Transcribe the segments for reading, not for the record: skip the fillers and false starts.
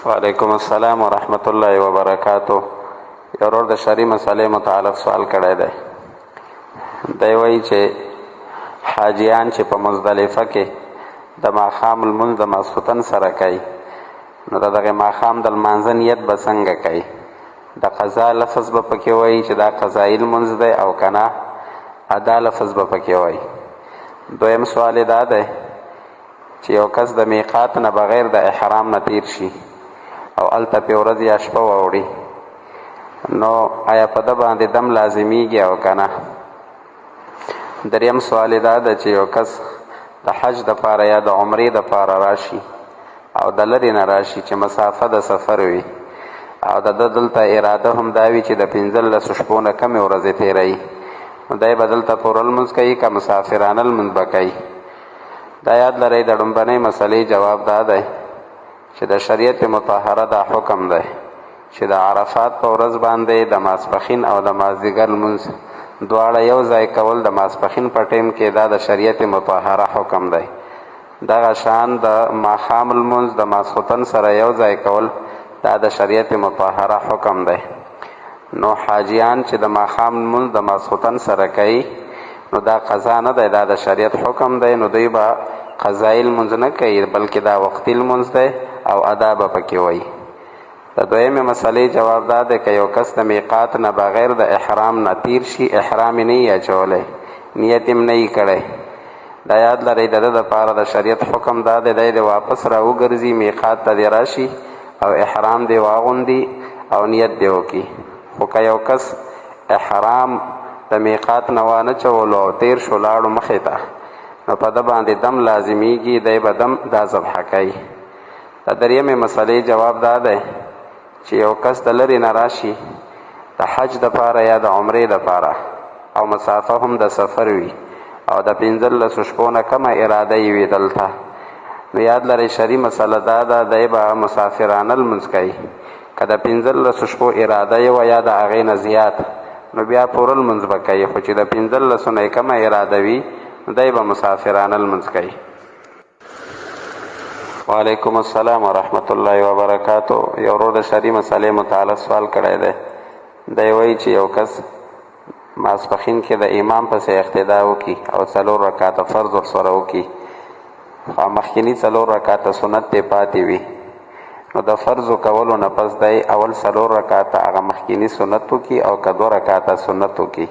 وعلیکم السلام ورحمت الله وبرکاتو. یو ورور د شرعي مسئلې متعلق سوال کړی دی. دی وایي چې حاجیان چې په مزدلفه کې د ماښام لمونځ د ماسخوتن سره کوي، نو د دغه ماښام د لمانځه نیت به څنګه کوي؟ د قضا لفظ به پکې وایي چې دا قضایي لمونځ دی او که نه ادا لفظ به پکې وایي؟ دویم سوال یې دا دی چې یو کس د میقات نه بغیر د احرام نه تیر شي او هلته پې ورځ یا شپه واوړي، نو آیا په ده باندې دم لازمیږي او که نه؟ دریم سوال یې دا ده چې یو کس د حج دپاره یا د عمرې دپاره راشي او د لرې نه راشي چې مسافه د سفر وي، او د ده دلته اراده هم دا وي چې د 15 شپو نه کمې ورځې تېروي، نو دی به دلته پوره لمونځ کوي که مسافرانه لمونځ به کوي؟ دا یاد لرئ، د ړومبنۍ مسئلې جواب دا دی چې د شریعت مطهره دا حکم دی چې د عرفات په ورځ باندې د ماسپښین او د مازدیګر لمونځ دواړه یو ځای کول د ماسپښین په ټیم کې دا د شریعت مطهره حکم دی. دغه شان د ماښام لمونځ د ماسخوتن سره یو ځای کول دا د شریعت مطهره حکم دی. نو حاجیان چې د ماښام لمونځ د ماسخوتن سره کوي نو دا قضا نه دی، دا د شریعت حکم دی. نو دوی به قضایي لمونځ نه کوي، بلکې دا وقتي لمونځ دی او ادا به پکې وایي. د دویمې مسئلې جواب دا دی که یو کس د میقات نه بغیر د احرام نه تیر شي، احرام یې نه یي اچولی، نیت یې هم نه یي کړی، دا یاد لرئ د ده دپاره د شریعت حکم دا دی، دی دې واپس راوګرځي، میقات ته دې راشي او احرام دې واغوندي او نیت دې وکړي. خو که یو کس احرام د میقات نه وانه چولو او تیر شو لاړو مخې ته، نو په ده باندې دم لازمیږي، دی به دم دا ذبحه کوي. د دریمې مسئلې جواب دا دی چې یو کس د لرې نه راشي د حج دپاره یا د عمرې دپاره او مسافه هم د سفر وي او د 15 شپو نه کمه اراده یې وي دلته، نو یاد لرئ شرعي مسئله دا ده، دی به مسافرانه لمونځ کوي. که د 15 شپو اراده یې وه یا د هغې نه زیات، نو بیا پوره لمونځ به کوي، خو چې د 15 نه یې کمه اراده وي نو دی به مسافرانه لمونځ کوي. وعلیکم السلام ورحمت الله وبرکاتو. یو ورور د شرعي مسئلې متعلق سوال کړی دی. دی وایي چې یو کس ماسپښین کې د امام پسې اقتدا وکړي او 4 رکعته فرض ورسره وکړي، خو مخکیني 4 رکعته سنت ترې پاتې وي، نو د فرض کولو نه پس دی اول 4 رکعته هغه مخکیني سنت وکړي او که 2 رکعته سنت وکړي.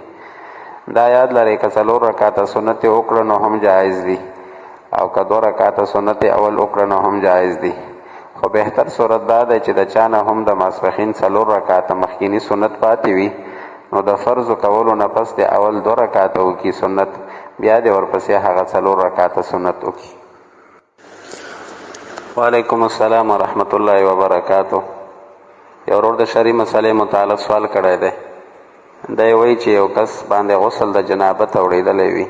دا یاد لرئ که 4 رکعته سنت یې وکړه نو هم جایز دي، او که 2 رکعته سنت یې اول وکړه نو هم جایز دي. خو بهتر صورت دا دی چې د چا نه هم د ماسپښین 4 رکعته مخکیني سنت پاتې وي، نو د فرض کولو نه پس دې اول 2 رکعته وکړي سنت، بیا دې ورپسې هغه 4 رکعته سنت وکړي. وعلیکم السلام ورحمت الله وبرکاتو. یو ورور د شرعي مسئلې متعلق سوال کړی دی. دی وایي چې یو کس باندې غسل د جنابت اوړېدلی وي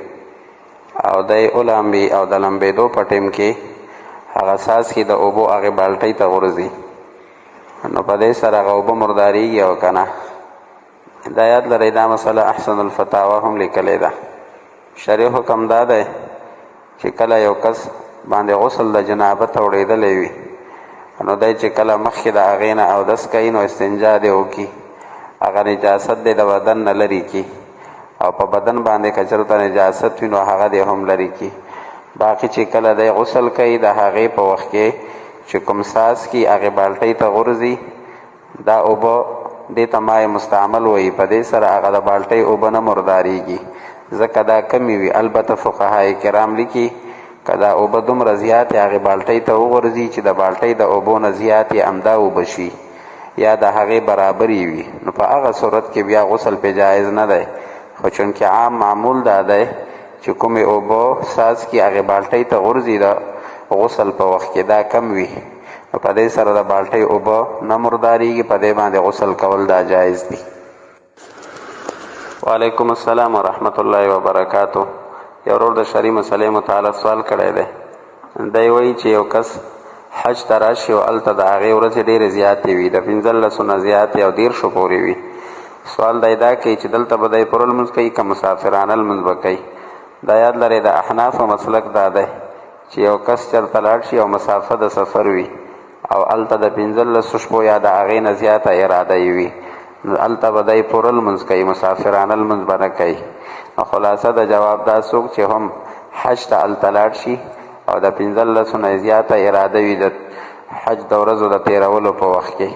او دی ولامبي او د لمبېدو په ټیم کې هغه څاڅکي د اوبو هغې بالټۍ ته غورځي، نو په دې سره هغه اوبه مردارېږي او که نه؟ دا یاد لرئ دا مسئله احسن الفتاوا هم لیکلې ده. شرعي حکم دا دی چې کله یو کس باندې غسل د جنابت اوړېدلی وي، نو دی چې کله مخکې د هغې نه اودس کوي نو استنجا دې وکړي، هغه نجاست دې د بدن نه لرې کړي، او په بدن باندې که چېرته نجاست وي نو هغه دې هم لرې کړي. باقي چې کله دی غسل کوي د هغې په وخت کې چې کوم څاڅکي هغې بالټۍ ته غورځي، دا اوبه دې ته مای مستعمل وایي، په دې سره هغه د بالټۍ اوبه نه مردارېږي، ځکه دا کمې وي. البته فقهای کرام لیکي که دا اوبه دومره زیاتې هغې بالټۍ ته وغورځي چې د بالټۍ د اوبو نه زیاتې همدا اوبه شي یا د هغې برابرې وي، نو په هغه صورت کې بیا غسل پې جایز نه دی. خو چونکې عام معمول دا دی چې کومې اوبه څاڅکي هغې بالټۍ ته غورځي د غسل په وخت کې دا کم وي، نو په دې سره د بالټۍ اوبه نه مردارېږي، په دې باندې غسل کول دا جایز دي. وعلیکم السلام ورحمت الله وبرکاتو. یو ورور د شرعي مسئلې متعلق سوال کړی دی. دی وایي چې یو کس حج ته راشي او هلته د هغې ورځې ډېرې زیاتې وي، د 15 نه زیاتې او 30 پورې وي. سوال دی دا کوي چې دلته به دی پوره لمونځ کوي که مسافرانه لمونځ به کوي؟ دا یاد لرئ د احنافو مسلک دا دی چې یو کس چېرته لاړ شي او مسافه د سفر وي، او هلته د 15 شپو یا د هغې نه زیاته اراده یې وي، نو هلته به دی پوره لمونځ کوي، مسافرانه لمونځ به نه کوي. نو خلاصه د جواب دا، څوک چې هم حج ته هلته لاړ شي او د 15 نه زیاته اراده وي د حج د ورځو د تېرولو په وخت کې،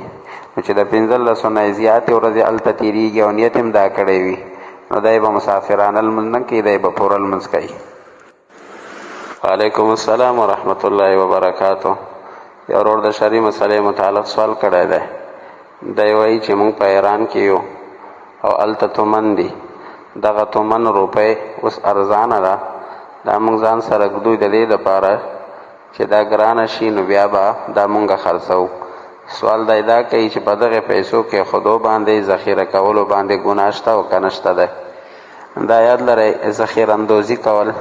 نو چې د 15 نه زیاتې ورځې هلته تېرېږي او نیت هم دا کړی وي، نو دی به مسافرانه لمونځ نه کوي، دی به پوره لمونځ کوي. وعلیکم السلام ورحمت الله وبرکاته. یو ورور د شرعي مسئلې متعلق سوال کړی دی. دی وایي چې موږ په ایران کې یو او هلته تومن دي، دغه تومن روپۍ اوس ارزانه ده، دا موږ ځان سره ږدو د دې دپاره چې دا ګرانه شي نو بیا به دا مونږ خرڅوو. سوال دی دا کوي چې په دغه پیسو کې خودو باندې ذخیره کولو باندې ګناه شته او که نشته دی؟ دا یاد لرئ، ذخیره اندوزي کول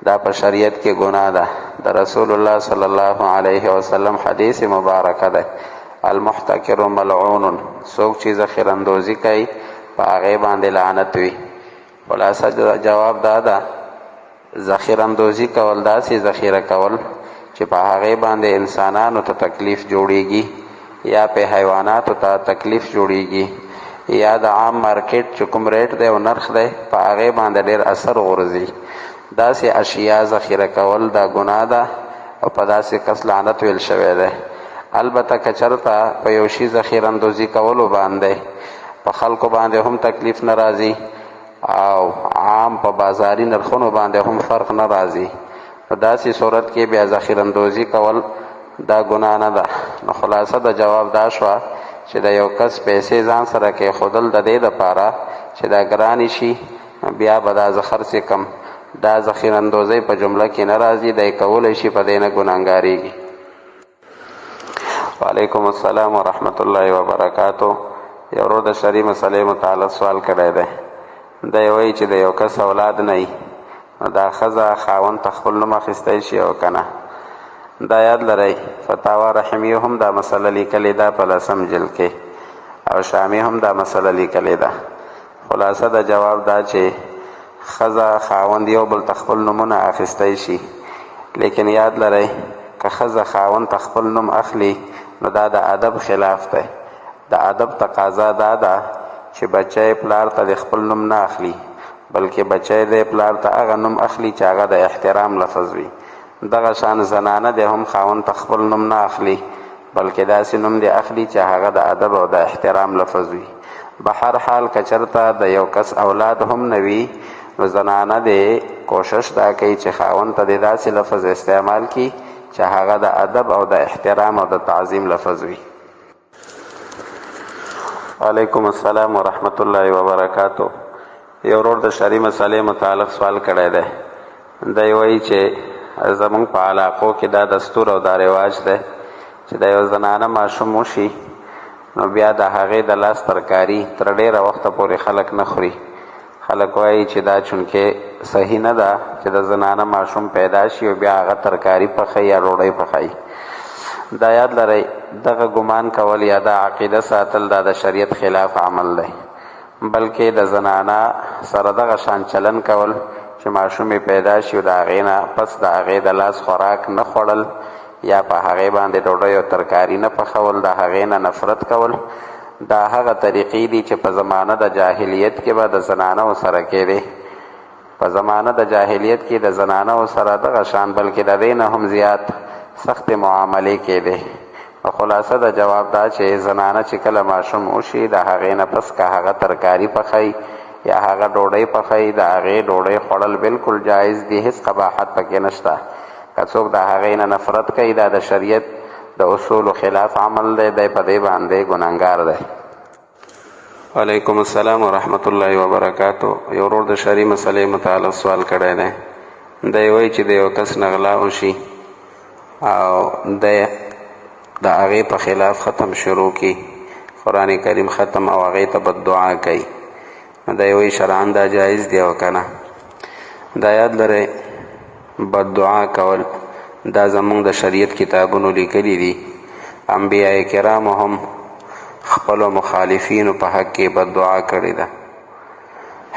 دا په شریعت کې ګناه ده. د رسول الله صلی الله علیه وسلم حدیث مبارکه ده، المحتکر ملعون، څوک چې ذخیره اندوزي کوي په هغې باندې لعنت وي. خلاصه جواب دا ده، ذخیره اندوزي کول داسې ذخیره کول چې په هغې باندې انسانانو ته تکلیف جوړیږي یا په حیواناتو ته تکلیف جوړیږي یا د عام مارکیټ چې کوم ریټ دی او نرخ دی په هغې باندې ډېر اثر غورځي، داسې اشیا ذخیره کول دا ګناه ده او په داسې کس لعنت ویل شوی دی. البته که چېرته په یو شي ذخیره اندوزي کولو باندې په خلکو باندې هم تکلیف نه راځي او عام په بازاري نرخونو باندې هم فرق نه راځي، په داسې صورت کې بیا ذخیره اندوزي کول دا ګناه نه ده. نو خلاصه د جواب دا شوه چې د یو کس پیسې ځان سره کېښودل د دې دپاره چې دا ګرانې شي بیا به دا زه خرڅې کړم، دا ذخیره اندوزۍ په جمله کې نه راځي، دی کولی شي په دې نه ګناهګارېږي. وعلیکم السلام ورحمت الله وبرکاتو. یو ورور د شرعي مسئلې متعلق سوال کړی دی. دی وایي چې د یو کس اولاد نه وي، نو دا ښځه خاوند ته خپل نوم اخیستی شي او که نه؟ دا یاد لرئ، فتاوا رحمیه هم دا مسله لیکلې ده په 10 جلد کې، او شامی هم دا مسله لیکلې ده. خلاصه د جواب دا چې ښځه خاوند یو بل ته خپل نومونه اخیستی شي، لیکن یاد لرئ که ښځه خاوند ته خپل نوم اخلي نو دا د ادب خلاف دی. د ادب تقاضا دا ده چې بچی پلار ته د خپل نوم نه اخلي، بلکې بچی دی پلار ته هغه نوم اخلي چې هغه د احترام لفظ وي. دغه شان زنانه دی هم خاوند ته خپل نوم نه اخلي، بلکې داسې نوم دی اخلي چې هغه د ادب او د احترام لفظ وي. به هر حال که چېرته د یو کس اولاد هم نه وي، نو زنانه دی کوشش دا کوي چې خاوند ته دې داسې لفظ استعمال کړي چې هغه د ادب او د احترام او د تعظیم لفظ وي. وعلیکم السلام ورحمت الله وبرکاتو. یو ورور د شرعي مسئلې متعلق سوال کړی دی. دی وایي چې زمونږ په علاقو کې دا دستور او دا رواج دی چې د یو زنانه ماشوم وشي نو بیا د هغې د لاس ترکاري تر ډېره وخته پورې خلک نه خوري. خلک وایي چې دا چونکې صحیح نه ده چې د زنانه ماشوم پیدا شي او بیا هغه ترکاري پخوي یا ډوډۍ پخوي. دا یاد لرئ، دغه ګمان کول یا دا عقیده ساتل دا د شریعت خلاف عمل دی، بلکې د زنانه سره دغه شان چلن کول چې ماشوم یې پیدا شي او د هغې نه پس د هغې د لاس خوراک نه خوړل یا په هغې باندې ډوډۍ او ترکاري نه پخول، د هغې نه نفرت کول، دا هغه طریقې دي چې په زمانه د جاهلیت کې به د زنانو سره کېدې. په زمانه د جاهلیت کې د زنانو سره دغه شان، بلکې د دې نه هم زیات سختې معاملې کېدې. نو خلاصه د جواب دا چې زنانه چې کله ماشوم وشي د هغې نه پس که هغه ترکاري پخوي یا هغه ډوډۍ پخوي، د هغې ډوډۍ خوړل بالکل جایز دي، هیڅ قباحت پکې نشته. که څوک د هغې نه نفرت کوي دا د شریعت د اصولو خلاف عمل دی، دی په دې باندې ګناهګار دی. وعلیکم السلام ورحمت الله وبرکاتو. یو ورور د شرعي مسئلې متعلق سوال کړی دی. دی وایي چې د یو کس نه غلا وشي او دی د هغې په خلاف ختم شروع کړي، قرآن کریم ختم او هغې ته بد دعا کوي، نو دی وایي شرعاً دا جایز دی او که نه؟ دا یاد لرئ، بد دعا کول دا زمونږ د شریعت کتابونو لیکلي دي. انبیاء کرامو هم خپلو مخالفینو په حق کې بد دعا کړې ده.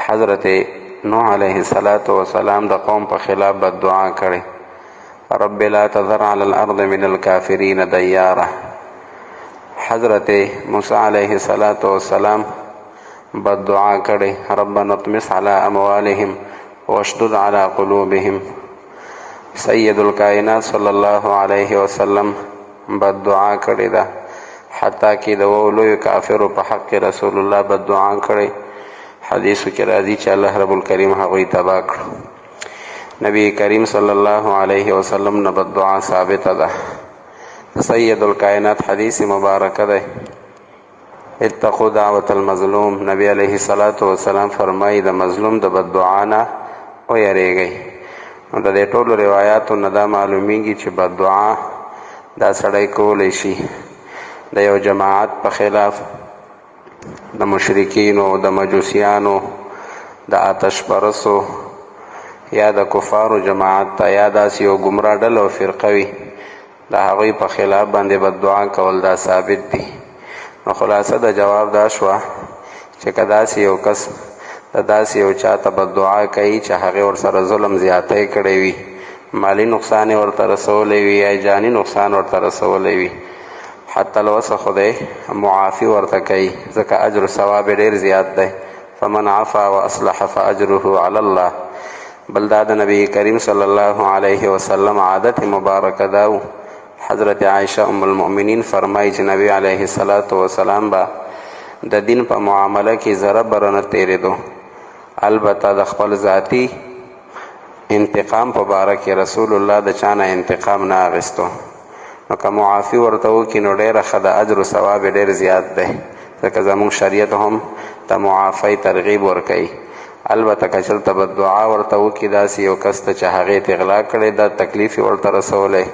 حضرت نوح علیه الصلاة والسلام د قوم په خلاف بد دعا کړې، رب لا تذر علی الارض من الکافرین دیارا. حضرت موسی علیه الصلاة والسلام بد دعا کړې، ربنا اطمس علی اموالهم واشدد علی قلوبهم. سید الکائنات صلی الله علیه وسلم بد دعا کړې ده، حتی کې د وو لویو کافرو په حق کې رسول الله بد دعا کړې. حدیثو کې راځي چې الله رب الکریم هغوی تباه کړو. نبی کریم صلی الله علیه وسلم نه بد دعا ثابته ده. سید الکائنات حدیث مبارکه ده، اتقوا دعوت المظلوم. نبی علیه الصلاة والسلام فرمایي د مظلوم د بد دعا نه ویریږئ. نو د دې ټولو روایاتو نه دا معلومیږي چې بد دعا دا سړی کولی شي د یو جماعت په خلاف، د مشرکینو، د مجوسیانو، د آتش پرسو یا د کفارو جماعت ته، یا داسې یو ګمراه ډله او فرقه وي، د هغوی په خلاف باندې بد دعا کول دا ثابت دي. نو خلاصه د جواب دا شوه چې که داسې یو کس د داسې یو چا ته بد دعا کوي چې هغې ورسره ظلم زیاتی کړی وي، مالي نقصان یې ورته رسولی وي یا جاني نقصان ورته رسولی وي، حتی الوسه خدای معافي ورته کوي، ځکه اجر ثواب یې ډېر زیات دی. فمن عفا واصلح فاجره علی الله. بل دا د نبی کریم صلی الله علیه وسلم عادت مبارکه دا و. حضرت عائشه ام المؤمنین فرمایي چې نبی علیه الصلاة والسلام به د دین په معامله کې ذره بره نه تېرېدو، البته د خپل ذاتي انتقام په باره کې رسول الله د چا نه انتقام نه اخیستو. نو که معافي ورته وکړي نو ډېره ښه ده، اجر و ثواب یې ډېر زیات دی، ځکه زموږ شریعت هم د معافۍ ترغیب ورکوي. البته که چېرته بد دعا ورته وکړي داسې یو کس ته چې هغې ته غلا کړې ده، تکلیف یې ورته رسولی،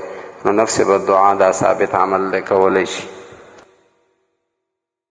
نو نفس بد دعا دا ثابت عمل دی، کولی شي.